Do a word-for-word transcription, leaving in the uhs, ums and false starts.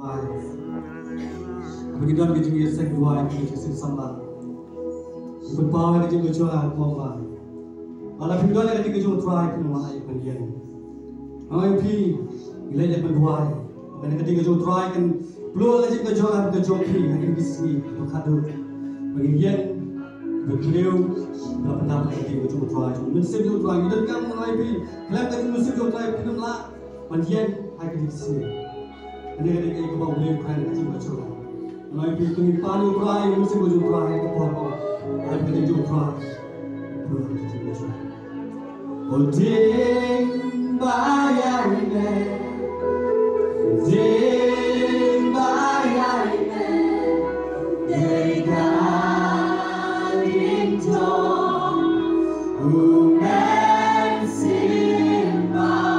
Haba ngi don ka jingïaseng duwai, ka jingïaseng samla, ngi pynpaw ïa ka jingkyrkhu ha ka bor ba lada phi don ïa ka jingkyrkhu U Trai, phin wan ïa ka jingkyrkhu. Nga ong ïa phi, ngi leit ban duwai ba ka jingkyrkhu U Trai kan pynlong ka jingkyrkhu ha ka jong phi ha kine ki sngi ba khatduh. Ba ngin ïeng ba khlem ba pyndap ka jingkyrkhu U Trai. Mynsiem U Trai ngi donkam, nga ong ïa phi, khlem ka mynsiem U Trai phin ym lah ban ïeng ha kine ki sngi. Kane ka dei kaei kaba U Blei u kwah na ka jingkyrkhu. Nga ong ïa phi, to ngin pan ïa U Trai, mynsiem U Trai ha ka por ba, ha ka jingkyrkhu U Trai. O ding ba ïa me, ding ba ïa me, dei ka ding jong U Mynsiem Bakhuid.